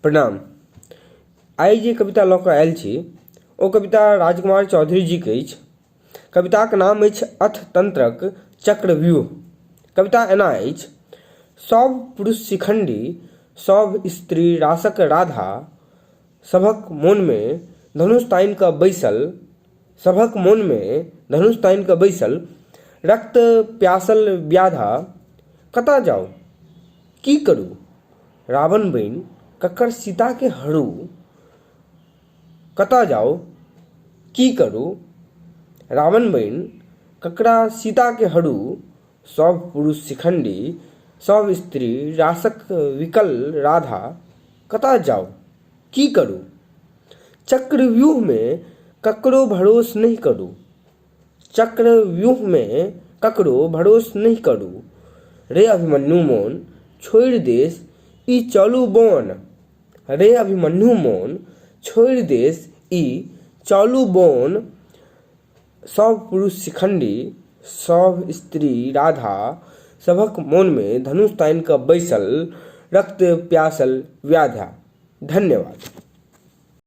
प्रणाम। आइ जे कविता लऽ कऽ आयल छी ओ कविता राजकुमार चौधरी जीके अछि। कविताक नाम अछि अर्थतंत्रक चक्रव्यूह। कविता एना अछि, सभ पुरुष शिखण्डी, सभ स्त्री रासक राधा, सभक मोनमे धनुष तानि कऽ बैसल, सभक मोनमे धनुष तानि कऽ बैसल, रक्त प्यासल व्याधा, कतऽ जाउ, की करू, रावण बनि ककर सीताके हरू, कतऽ जाउ, की करू, रावण बनि ककरा सीताके हरू, सभ पुरुष शिखण्डी, सभ स्त्री रासक विकल राधा, कतऽ जाउ, की करू, चक्रव्यूहमे ककरो भरोस नहि करू, चक्रव्यूहमे ककरो भरोस नहि करू, रे अभिमन्यु मोन छोड़ि देश ई चलू बोन, रे अभिमन्यु मोन छोड़ि देश ई चलू बोन, सभ पुरुष शिखण्डी, सभ स्त्री राधा, सभक मोनमे धनुष तानि कऽ बैसल रक्त प्यासल व्याधा। धन्यवाद।